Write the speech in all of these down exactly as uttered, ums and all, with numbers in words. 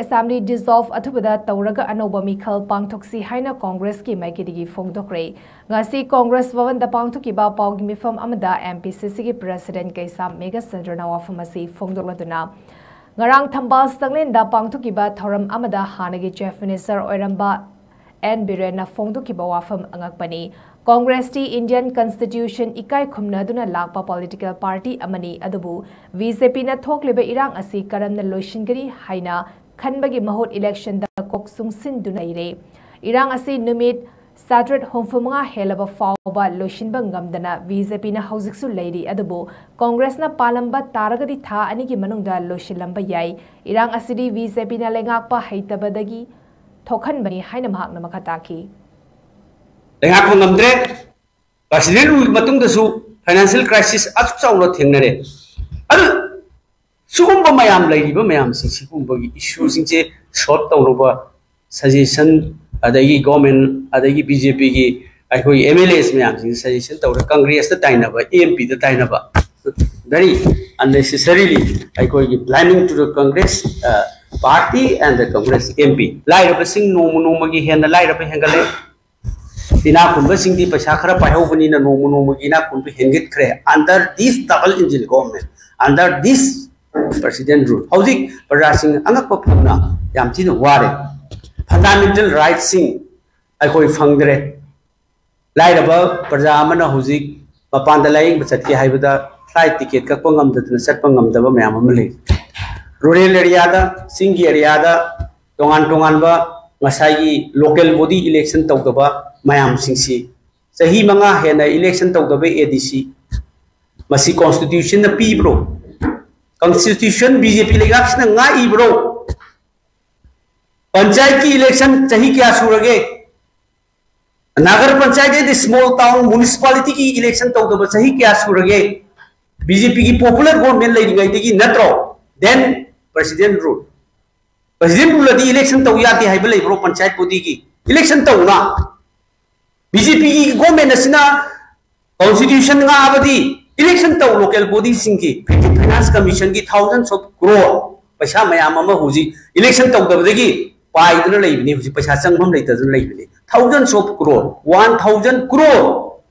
Assembly ꯗꯤꯖꯣꯜꯚ ꯑꯊꯨꯕꯗ ꯇꯧꯔꯒ ꯑꯅꯧꯕ ꯃꯤꯈꯜ ꯄꯥꯡꯊꯣꯛꯁꯤ ꯍꯥꯏꯅ ꯀꯣꯡꯒ꯭ꯔꯦꯁꯀꯤ ꯃꯥꯏꯀꯩꯗꯒꯤ ꯐꯣꯡꯗꯣꯛꯈ꯭ꯔꯦ꯫ ꯉꯁꯤ ꯀꯣꯡꯒ꯭ꯔꯦꯁ ꯚꯕꯟꯗ ꯄꯥꯡꯊꯣꯛꯈꯤꯕ ꯄꯥꯎꯒꯤ ꯃꯤꯐꯝ ꯑꯃꯗ ꯑꯦꯝ ꯄꯤ ꯁꯤ ꯁꯤꯒꯤ ꯄ꯭ꯔꯦꯁꯤꯗꯦꯟꯠ ꯀꯩꯁꯥꯝ ꯃꯦꯘꯆꯟꯗ꯭ꯔꯅ ꯋꯥꯐꯝ ꯑꯁꯤ ꯐꯣꯡꯗꯣꯛꯂꯗꯨꯅ, ꯉꯔꯥꯡ ꯊꯝꯕꯥꯜ ꯁꯪꯂꯦꯟꯗ ꯄꯥꯡꯊꯣꯛꯈꯤꯕ ꯊꯧꯔꯝ ꯑꯃꯗ ꯍꯥꯟꯅꯒꯤ ꯆꯤꯐ ꯃꯤꯅꯤꯁꯇꯔ ꯑꯣꯏꯔꯝꯕ ꯑꯦꯟ ꯕꯤꯔꯦꯟꯅ ꯐꯣꯡꯗꯣꯛꯈꯤꯕ ꯋꯥꯐꯝ ꯑꯉꯛꯄꯅꯤ꯫ ꯀꯣꯡꯒ꯭ꯔꯦꯁꯇꯤ ꯏꯟꯗꯤꯌꯟ ꯀꯟꯁꯇꯤꯇ꯭ꯌꯨꯁꯟ ꯏꯀꯥꯏ ꯈꯨꯝꯅꯗꯨꯅ ꯂꯥꯛꯄ ꯄꯣꯂꯤꯇꯤꯀꯦꯜ ꯄꯥꯔꯇꯤ ꯑꯃꯅꯤ, ꯑꯗꯨꯕꯨ ꯕꯤ ꯖꯦ ꯄꯤꯅ ꯊꯣꯛꯂꯤꯕ ꯏꯔꯥꯡ ꯑꯁꯤ ꯀꯔꯝꯅ ꯂꯣꯏꯁꯤꯟꯒꯅꯤ ꯍꯥꯏꯅ ꯈꯟꯕꯒꯤ ꯃꯍꯨꯠ ꯏꯂꯦꯛꯁꯟꯗ ꯀꯣꯛ ꯆꯨꯡꯁꯤꯟꯗꯨꯅ ꯂꯩꯔꯦ꯫ ꯏꯔꯥꯡ ꯑꯁꯤ ꯅꯨꯃꯤꯠ ꯆꯥꯇ꯭ꯔꯦꯠ ꯍꯨꯝꯐꯨ ꯃꯉꯥ ꯍꯦꯜꯂꯕ ꯐꯥꯎꯕ ꯂꯣꯏꯁꯤꯟꯕ ꯉꯝꯗꯅ ꯕꯤ ꯖꯦ ꯄꯤꯅ ꯍꯧꯖꯤꯛꯁꯨ ꯂꯩꯔꯤ, ꯑꯗꯨꯕꯨ ꯀꯣꯡꯒ꯭ꯔꯦꯁꯅ ꯄꯥꯜꯂꯝꯕ ꯇꯥꯔꯒꯗꯤ ꯊꯥ ꯑꯅꯤꯒꯤ ꯃꯅꯨꯡꯗ ꯂꯣꯏꯁꯤꯜꯂꯝꯕ ꯌꯥꯏ꯫ ꯏꯔꯥꯡ ꯑꯁꯤꯗꯤ ꯕꯤ ꯖꯦ ꯄꯤꯅ ꯂꯩꯉꯥꯛꯄ ꯍꯩꯇꯕꯗꯒꯤ ꯊꯣꯛꯍꯟꯕꯅꯤ ꯍꯥꯏꯅ ꯃꯍꯥꯛꯅ ꯃꯈꯥ ꯇꯥꯈꯤ꯫ ꯂꯩꯉꯥꯛꯄ ꯉꯝꯗ꯭ꯔꯦ꯫ ꯄ꯭ꯔꯦꯁꯤꯗꯦꯟꯠ ꯔꯨꯜꯒꯤ ꯃꯇꯨꯡꯗꯁꯨ ꯐꯥꯏꯅꯥꯟꯁꯤꯌꯦꯜ ꯀ꯭ꯔꯥꯏꯁꯤꯁ ꯑꯁꯨꯛ ꯆꯥꯎꯅ ꯊꯦꯡꯅꯔꯦ꯫ ꯑꯗꯨ ꯁꯤꯒꯨꯝꯕ ꯃꯌꯥꯝ ꯂꯩꯔꯤꯕ ꯃꯌꯥꯝꯁꯤꯡ, ꯁꯤꯒꯨꯝꯕꯒꯤ ꯏꯁꯨꯁꯤꯡꯁꯦ ꯁꯣꯜꯕ ꯇꯧꯅꯕ ꯁꯖꯦꯁꯟ, ꯑꯗꯒꯤ ꯒꯣꯔꯃꯦꯟ, ꯑꯗꯒꯤ ꯕꯤ ꯖꯦ ꯄꯤꯒꯤ ꯑꯩꯈꯣꯏ ꯑꯦꯝ ꯑꯦꯜ ꯑꯦꯁ ꯃꯌꯥꯝꯁꯤꯡ ꯁꯖꯦꯁꯟ ꯇꯧꯔꯒ ꯀꯪꯒ꯭ꯔꯦꯁꯇ ꯇꯥꯏꯅꯕ, ꯑꯦ ꯑꯦꯝ ꯄꯤꯗ ꯇꯥꯏꯅꯕ, very unnecessarily ꯑꯩꯈꯣꯏꯒꯤ blaming to the Congress party and the Congress M P꯫ ꯂꯥꯏꯔꯕꯁꯤꯡ ꯅꯣꯡꯃ ꯅꯣꯡꯃꯒꯤ ꯍꯦꯟꯅ ꯂꯥꯏꯔꯕ ꯍꯦꯟꯒꯠꯂꯦ꯫ ꯏꯅꯥꯛ ꯈꯨꯟꯕꯁꯤꯡꯗꯤ ꯄꯩꯁꯥ ꯈꯔ ꯄꯥꯏꯍꯧꯕꯅꯤꯅ ꯅꯣꯡꯃ ꯅꯣꯡꯃꯒꯤ ꯏꯅꯥꯛ ꯈꯨꯟꯕ ꯍꯦꯟꯒꯠꯈ꯭ꯔꯦ꯫ Under this double engine government, under this president rule, ꯍꯧꯖꯤꯛ ꯄ꯭ꯔꯖꯥꯁꯤꯡ ꯑꯉꯛꯄ ꯐꯪꯅ ꯌꯥꯝ ꯊꯤꯅ ꯋꯥꯔꯦ꯫ ꯐꯟꯗꯥꯃꯦꯟꯇꯦꯜ ꯔꯥꯏꯠꯁꯤꯡ ꯑꯩꯈꯣꯏ ꯐꯪꯗ꯭ꯔꯦ꯫ ꯂꯥꯏꯔꯕ ꯄ꯭ꯔꯖꯥ ꯑꯃꯅ ꯍꯧꯖꯤꯛ ꯃꯄꯥꯟꯗ ꯂꯥꯌꯦꯡꯕ ꯆꯠꯀꯦ ꯍꯥꯏꯕꯗ ꯐ꯭ꯂꯥꯏꯠ ꯇꯤꯀꯦꯠ ꯀꯛꯄ ꯉꯝꯗꯗꯅ ꯆꯠꯄ ꯉꯝꯗꯕ ꯃꯌꯥꯝ ꯑꯃ ꯂꯩ꯫ ꯔꯨꯔꯦꯜ ꯑꯦꯔꯤꯌꯥꯗ, ꯆꯤꯡꯒꯤ ꯑꯦꯔꯤꯌꯥꯗ ꯇꯣꯉꯥꯟ ꯇꯣꯉꯥꯟꯕ ꯉꯁꯥꯏꯒꯤ ꯂꯣꯀꯦꯜ ꯕꯣꯗꯤ ꯏꯂꯦꯛꯁꯟ ꯇꯧꯗꯕ ꯃꯌꯥꯝꯁꯤꯡꯁꯤ, ꯆꯍꯤ ꯃꯉꯥ ꯍꯦꯟꯅ ꯏꯂꯦꯛꯁꯟ ꯇꯧꯗꯕ ꯑꯦ ꯗꯤ ꯁꯤ, ꯃꯁꯤ ꯀꯣꯟꯁꯇꯤꯇ꯭ꯌꯨꯁꯟꯅ ꯄꯤꯕ꯭ꯔꯣ? ꯀꯣꯟꯁꯇꯤꯇ꯭ꯌꯨꯁꯟ ꯕꯤ ꯖꯦ ꯄꯤ ꯂꯩꯉꯥꯛꯁꯤꯅ ꯉꯥꯛꯏꯕ꯭ꯔꯣ? ꯄꯟꯆꯥꯌꯠꯀꯤ ꯏꯂꯦꯛꯁꯟ ꯆꯍꯤ ꯀꯌꯥ ꯁꯨꯔꯒꯦ? Nagar panchayat and small town ꯃ꯭ꯌꯨꯅꯤꯁꯤꯄꯥꯂꯤꯇꯤꯒꯤ ꯏꯂꯦꯛꯁꯟ ꯇꯧꯗꯕ ꯆꯍꯤ ꯀꯌꯥ ꯁꯨꯔꯒꯦ? ꯕꯤ ꯖꯦ ꯄꯤꯒꯤ ꯄꯣꯄꯨꯂꯔ ꯒꯣꯔꯃꯦꯟ ꯂꯩꯔꯤꯉꯩꯗꯒꯤ ꯅꯠꯇ꯭ꯔꯣ? Then president rule꯫ ꯄ꯭ꯔꯦꯁꯤꯗꯦꯟꯠ ꯔꯨꯜꯗꯤ ꯏꯂꯦꯛꯁꯟ ꯇꯧ ꯌꯥꯗꯦ ꯍꯥꯏꯕ ꯂꯩꯕ꯭ꯔꯣ? ꯄꯟꯆꯥꯌꯠ ꯕꯣꯗꯤꯒꯤ ꯏꯂꯦꯛꯁꯟ ꯇꯧꯅ꯫ ꯕꯤ ꯖꯦ ꯄꯤꯒꯤ ꯒꯣꯔꯃꯦꯟ ꯑꯁꯤꯅ ꯀꯣꯟꯁꯇꯤꯇ꯭ꯌꯨꯁꯟ ꯉꯥꯛꯑꯕꯗꯤ ꯏꯂꯦꯛꯁꯟ ꯇꯧ꯫ ꯂꯣꯀꯦꯜ ꯕꯣꯗꯤꯁꯤꯡꯒꯤ ꯐꯥꯏꯅꯥꯟꯁ ꯀꯃꯤꯁꯟꯒꯤ thousands of crore ꯄꯩꯁꯥ ꯃꯌꯥꯝ ꯑꯃ ꯍꯧꯖꯤꯛ election ꯇꯧꯗꯕꯗꯒꯤ ꯄꯥꯏꯗꯨꯅ ꯂꯩꯕꯅꯤ, ꯍꯧꯖꯤꯛ ꯄꯩꯁꯥ ꯆꯪꯐꯝ ꯂꯩꯇꯗꯨꯅ ꯂꯩꯕꯅꯤ꯫ Thousands of crore, one thousand crore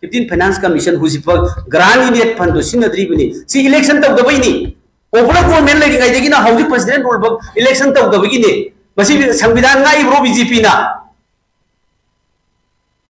fifteen Finance Commission ꯍꯧꯖꯤꯛꯐꯥꯎ grant in aid fundꯗꯨ ꯁꯤꯖꯤꯟꯅꯗ꯭ꯔꯤꯕꯅꯤ꯫ ꯁꯤ election ꯇꯧꯗꯕꯩꯅꯤ꯫ Popular government ꯂꯩꯔꯤꯉꯩꯗꯒꯤꯅ ꯍꯧꯖꯤꯛ president rule ꯐꯥꯎ election ꯇꯧꯗꯕꯒꯤꯅꯤ꯫ ꯃꯁꯤ ꯁꯪꯕꯤꯙꯥꯟ ꯉꯥꯛꯏꯕ꯭ꯔꯣ BJPꯅ?